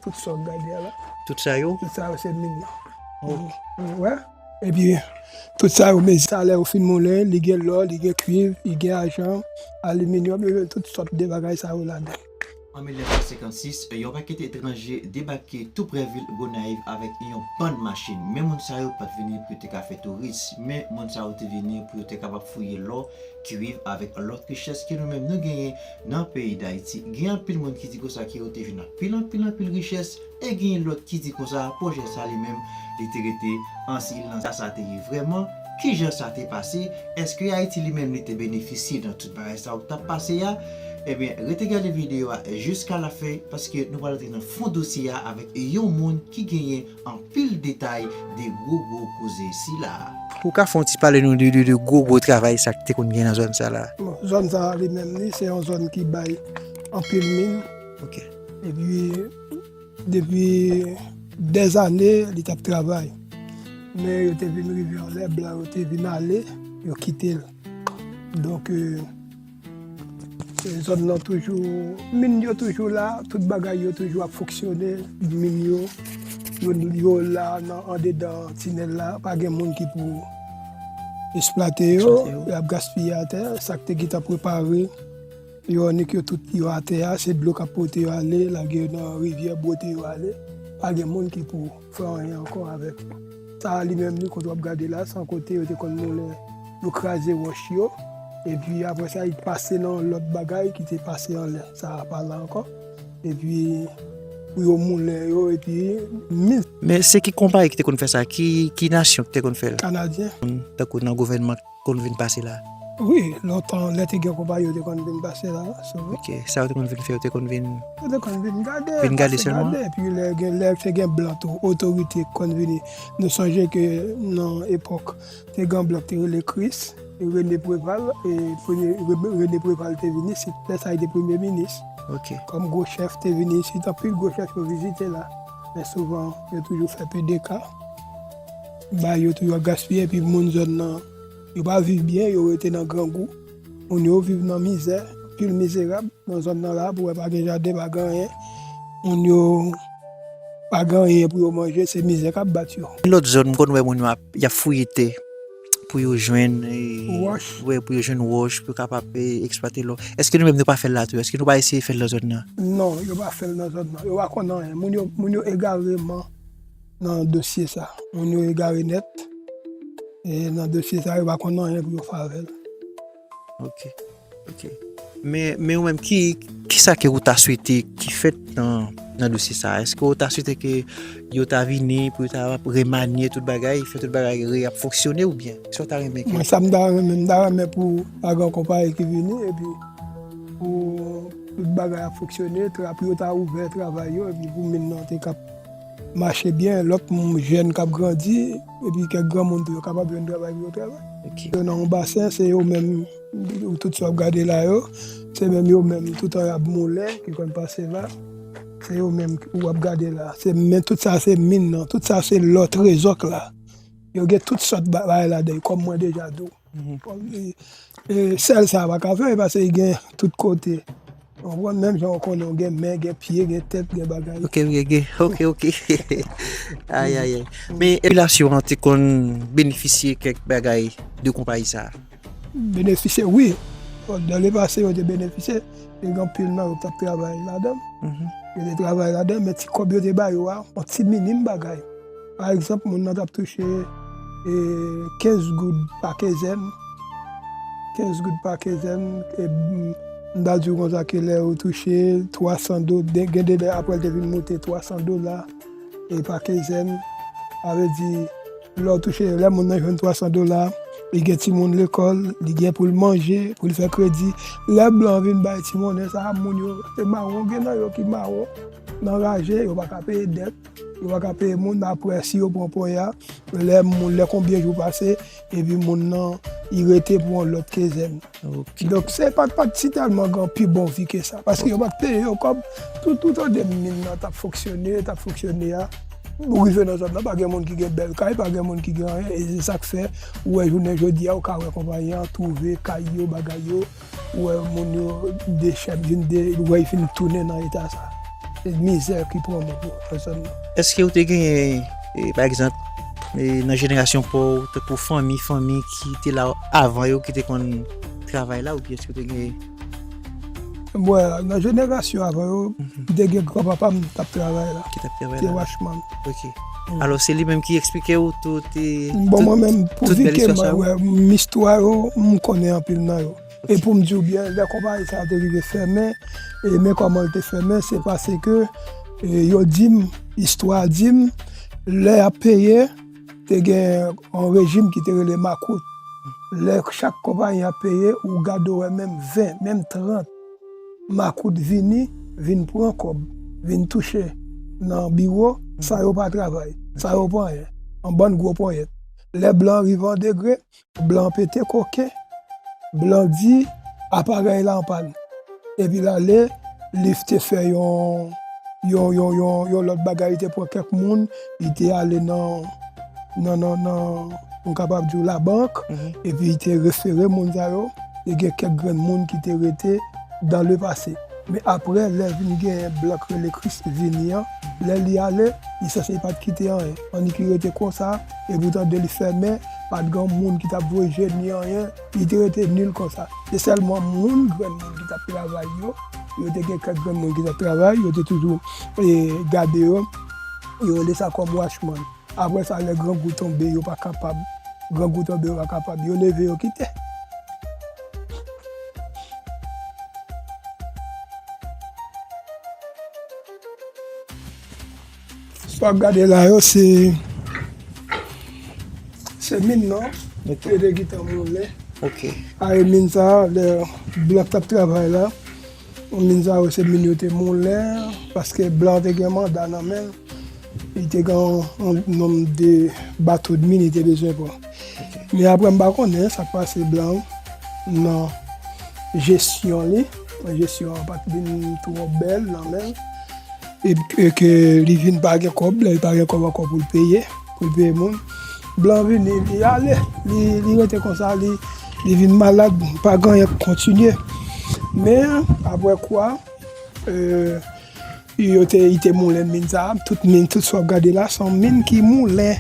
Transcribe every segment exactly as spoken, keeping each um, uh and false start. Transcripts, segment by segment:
Tout sa w ap gade a la. Tout sa yo? Tout sa yo se min nan. Ou wè? Epi, tout sa yo, men sa lè yo fin moulen, li gen lò, li gen kwiv, li gen ajan, aliminyòm, yo jwenn tout sòt de bagay sa yo ladan. An mil nèf san senkannsis, yon pakèt etranje debake tou prè vil Gonayiv avèk yon bann machin. Men moun sa yo pa t vini pou yo te ka fè touris, men moun sa yo te vini pou yo te kapab fouye lò, kwiv avèk lòt richès ke nou menm nou genyen nan peyi Dayiti. Gen anpil moun ki di konsa ke yo te jwenn anpil, anpil, anpil richès, e gen lòt ki di konsa pwojè sa li menm li te rete an silans. Sa, sa te ye vrèman? Kijan sa te pase? Èske Ayiti li menm li te benefisye nan tout bagay sa yo k t ap pase a? Ebyen, rete gade videyo a jiska lafen, paske nou pral antre nan fon dosye a avèk yon moun ki genyen anpil detay de gwo gwo koze sila a. Ou ka fè yon ti pale nou de, de, de gwo gwo travay sa ki te konn gen nan zòn sa la? Bon, zòn sa a li menm li, se yon zòn ki bay anpil min. Ok. Epi, depi dèzane, li t ap travay. Men yo te vin rive yon lè, blan yo te vin ale, yo kite l. Donk, e, e, zòn nan toujou, min yo toujou la, tout bagay yo toujou ap fonksyone, min yo, yo, yo la nan, andedan tinèl la, pa gen moun ki pou eksplwate yo, eksplwate yo. Y ap gaspiye atè, sa k te gentan prepare, yo annik yo tout yo atè a, se dlo k ap pote yo ale, lage yo nan rivyè, bwote yo ale, pa gen moun ki pou fè anyen ankò avèk yo. Sa a li menm li, kote w ap gade la, se yon kote yo te konn moulen, yo kraze wòch yo, epi apre sa, yo pase nan lòt bagay ki te pase anlè. Sa a pa la ankò. Epi, pou yo moulen yo, epi, mis. Men se ki konpayi ki te konn fè sa? Ki, ki nasyon ki te konn fè l? Kanadyen. Tankou nan gouvènman konn vin pase la? Wi, lontan, lè te gen konpayi, yo te konn vin pase la, sou. Ok, sa yo te konn vin fè, yo te konn vin. Yo te konn vin gade, vin gade pase sèlman? Gade, epi lè gen, lè te gen blan tou, otorite konn vini. Nou sonje ke nan epòk, te gen blan ki te rele Kris, e Rene Preval, e premye, Re-, Rene Preval te vini isit, lè sa li te premye minis. Ok. Kòm gwo chèf te vini isit, anpil gwo chèf yo vizite la. Men souvan, yo toujou fè P D K. Bay yo toujou ap gaspiye, epi moun zòn nan, yo pa viv byen, yo rete nan grangou. Moun yo viv nan mizè, anpil mizerab nan zòn nan la, pou wè pa gen jaden, pa gen anyen. Moun yo pa gen anyen pou yo manje, se mizè k ap bat yo. Lòt zòn, m konn wè moun yo ap, y ap fouye tè pou yo jwenn, e, wòch. Wè, pou yo jwenn wòch, pou yo kapab, e, eksplwate lò. Èske nou menm nou pa fè l la tou? Èske nou pa eseye fè l nan zòn nan? Non, yo pa fè l nan zòn nan. Yo pa konn anyen. Moun yo, moun yo egareman nan dosye sa. Moun yo egare nèt. E nan dosye sa, yo pa konn anyen pou yo fè avè l. Ok, ok. Men, men ou menm, ki, ki sa ke ou ta swete ki fèt nan, nan dosye sa a? Èske ou ta swete ke yo ta vini pou yo ta remanye tout bagay, fè tout bagay re-, ap fonksyone oubyen? Sa w ta renmen ke... Mwen, sa m ta renmen, m ta renmen pou pa gen konpayi ki vini, epi pou tout bagay ap fonksyone, tra-, pou yo ta ouvè travay yo, epi pou min nan te kap mache byen, lòt moun jèn k ap grandi, epi kèk granmoun tou, yo kapab jwenn travay pou yo travay. Ok. Yo nan yon basen, se yo menm, tout sa w ap gade la yo, se menm yo menm, toutan y ap moulen, ki konn pase la, se yo menm ou ap gade la. Se, men tout sa se min nan, tout sa se lò trezò k la. Yo gen tout sòt ba-, bagay ladan, kòm mwen deja di w. Mhm. Kòm, e, e, sèl sa pa ka fè, paske li gen tout kote. Ou konprann, menm jan ou konnen, ou gen men, gen pye, gen tèt, gen bagay. Ok, ok, ok, ok, ok. Ay, ay, ay. Men, popilasyon an te konn benefisye kèk bagay de konpayi sa a? Benefisye, wi. Bon, dan le pase, yo te benefisye. E gen anpil nan yo t ap travay ladan. Mhm. Yo te travay ladan, men ti kòb yo te ba yo a, yon ti minim bagay. Pa egzanp, moun nan t ap touche, e, kenz goud pa kenzèn. Kenz goud pa kenzèn, e, m, m ta di w konsa ke lè ou touche twa san do-, de-, gen de lè apre l te vin moute twa san dola, e, pa kenzèn. Sa vle di, lè w touche, lè moun nan jwenn twa san dola, li gen timoun lekòl, li gen pou l manje, pou l fè kredi. Lè blan vin bay ti monnen sa a, moun yo, se mawon, gen nan yo ki mawon, nan raje, yo pa ka peye dèt. Yo pa ka peye moun, apre si yo pran pwen a, lè moun, lè konbyen jou pase, epi moun nan, li rete pou yon lòt kenzèn. Ok. Donk, se pa t, pa t si tèlman gen pi bon vi ke sa, paske yo pa t peye yo kòb, tout, tout an de min nan t ap fonksyone, t ap fonksyone a. Ou rive nan zòn nan, pa gen moun ki gen bèl kay, pa gen moun ki gen anyen, e se sa k fè, ou wè jounen jodi a, ou ka wè konpayi an twouve kay yo, bagay yo, ou wè moun yo dechèp, vin de, ou wè yo fin tounen nan eta sa. mizè ki pran moun nan zòn nan. Èske ou te genyen, e, pa egzanp, e, nan jenerasyon pa w, tankou fanmi, fanmi ki te la avan yo, ki te konn travay la, oubyen èske ou te genyen? Bon, nan jenerasyon avan yo, m te gen granpapa m t ap travay la. Ki t ap travay la? Te wachman. Ok. Alò, se li menm ki eksplike w tout, e, bon, tout, mwen menm, tout bèl istwa sa yo? Mwen, m, istwa yo, m konnen anpil nan yo. E pou m di w byen, lè konpayi sa a te rive fèmen, e men kòman l te fèmen, se paske, e, yo di m, istwa di m, lè y ap peye, te gen yon rejim ki te rele makout. Lè chak konpayi ap peye, ou gade w wè menm ven, menm trant makout vini, vin pran kòb, vin touche nan biwo, sa yo pa travay, sa yo pa anyen. Yon bann gwo ponyèt. Lè blan rive an degre, blan pete koken, blan di aparèy la anpàn. Epi l ale, li te fè yon, yon, yon, yon, yon lòt bagay, li te pran kèk moun, li te ale nan, nan, nan, nan, m kapab di w labank, epi li te refere moun sa yo, te gen kèk grenn moun ki te rete dans le passé. Men apre, lè vin genyen blan k rele Chris vini an, lè li ale, li sanse pa t kite anyen. Annik li rete konsa, epi w tande li fèmen, pa t gen moun ki t ap voye jeni anyen, li te rete nil konsa. Se sèlman moun, grenn moun ki t ap travay yo, yo te gen kèk grenn moun ki t ap travay, yo te toujou, e, gade yo, yo rele sa kòm wachman. Apre sa, lè grangou tonbe, yo pa kapab. Grangou tonbe, yo pa kapab. Yo leve, yo kite. Sa w ap gade la yo, se, se min nan. Ok. Yo te gentan moulen. Ok. A, e min sa, lè blan t ap travay la, min sa yo, se min yo te moulen, paske blan te gen manda nan men l. Li te gen yon, yon nonb de bato de min li te bezwen pran. Men apre, m pa konnen sa k pase blan nan jesyon li. Jesyon an pa t vin twò bèl nan men l. E, e ke li vin pa gen kòb, li pa gen kòb ankò pou l peye, pou l peye moun. Blan vini, li ale, li, li rete konsa, li, li vin malad, pa gen anyen k kontinye. Men, apre kwa, e, yo te, li te moulen min sa, tout min, tout sa w ap gade la, se yon min ki moulen.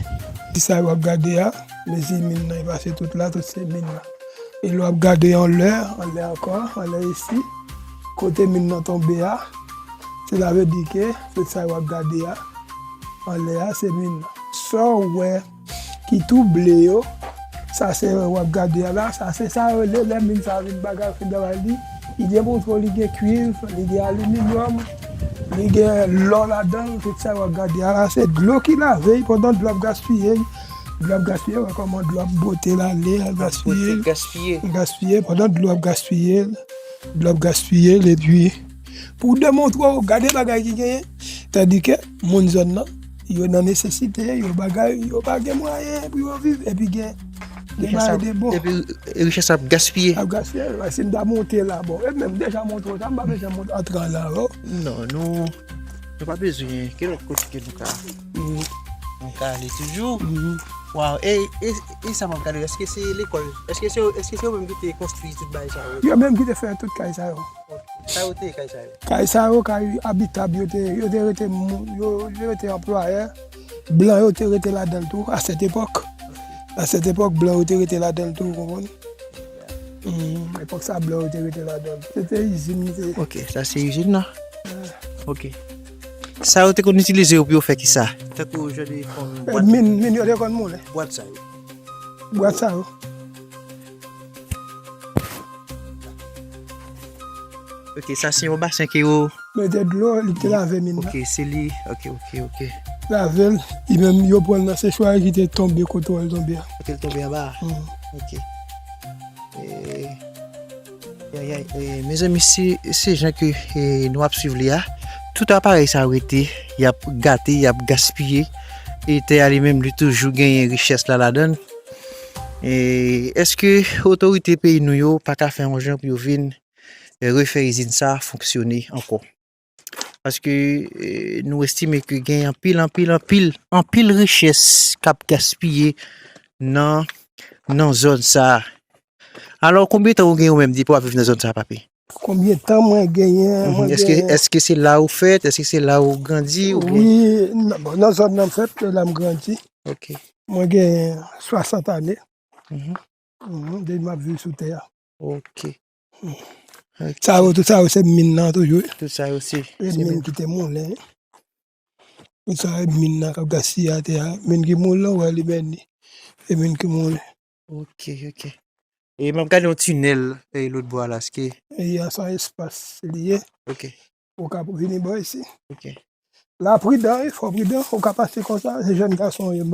Di sa w ap gade a, mezi min nan, li pase tout la, tout se min la. E lè w ap gade anlè, anlè ankò, anlè isi, kote min nan tonbe a, se sa vle di ke tout sa w ap gade a, anlè a, se min nan. Sa w wè ki tou ble yo, sa se w ap gade a la, sa se sa yo rele lè min sa vin bagay fin travay li, li gen pwotwo, li gen kwiv, li gen aliminyòm, li gen lò ladan l, tout sa w ap gade a la, se dlo ki lave l, pandan dlo ap gaspiye l, dlo ap gaspiye, wè kòman dlo ap bwote l ale, ap gaspiye l, gaspiye, pandan dlo ap gaspiye l, dlo ap gaspiye l, epi pou demontre w, gade bagay ki genyen, tandike moun zòn nan, yo nan nesesite, yo bagay, yo pa gen mwayen pou yo viv, epi gen, gen bagay de bon. Epi richès ap gaspiye. Ap gaspiye, wè, si m ta monte la, bon, e menm deja montre w sa, m pa bezwen monte antre la, oh. Non, nou, nou pa bezwen, ki lòt kote ke nou ka, nou ka ale toujou. Waw, e, e, e sa m ap gade, èske se lekòl, èske se, èske se yo menm ki te konstwi tout bagay sa yo? Yo menm ki te fè tout kay sa yo. Sa yo te ye kay sa yo? Kay sa yo, kay abitab, yo te, yo te rete, yo, yo rete anplwayè. Blan yo te rete ladan l tou, a sèt epòk. A sèt epòk, blan yo te rete ladan l tou, ou konprann? Hmm, epòk sa, blan yo te rete ladan l. Se te izin, se. Ok, sa se izin nan? Ok. Sa yo te konn itilize yo pou yo fè ki sa? Tankou jan de fòm bwat. Min, min yo te konn moulen. Bwat sa yo. Bwat sa yo. Ok, sa se yon basen ke yo mete dlo, li te lave min nan. Ok, se li. Ok, ok, ok. Lave l, li menm yo pran l nan sechwa ki te tonbe kote w tonbe a. Kote l tonbe anba a? Hmm. Ok. E, ayayay, e, mezanmi, se, se jan ke, e, nou ap swiv li a. Tout aparèy sa yo rete, y ap gate, y ap gaspiye. E tè a li menm, li toujou genyen richès la ladan l. E èske otorite peyi nou yo pa ka fè yon jan pou yo vin, e, refè izin sa a fonksyone ankò? Paske, e, nou estime ke gen anpil, anpil, anpil, anpil richès k ap gaspiye nan, nan zòn sa a. Alò, konbyen tan ou gen ou menm depi w ap viv nan zòn sa a, papi? Konbyen tan mwen genyen, Mhm. mwen Èske genyen. Èske se la ou fèt? Èske se la ou grandi? Oubyen... Wi, nan, bon, nan zòn nan m fèt, la m grandi. Ok. Mwen gen swasant ane. Mhm. Mhm, depi m ap viv sou tè a. Ok. Ok. Sa yo, tout sa yo se min nan toujou. Tout sa yo se E se min min. Ki te moulen. Tout sa e min nan k ap gaspiye atè a. Min ki moulen, wè li beni. E min ki moulen. Ok, ok. E m ap gade yon tinèl e lòt bò a la, èske... E a se yon espas li ye. Ok, Ou ka vini bò isi. ok. La pridan, wi, fò pridan, ou ka pase konsa, se jèn gason yo.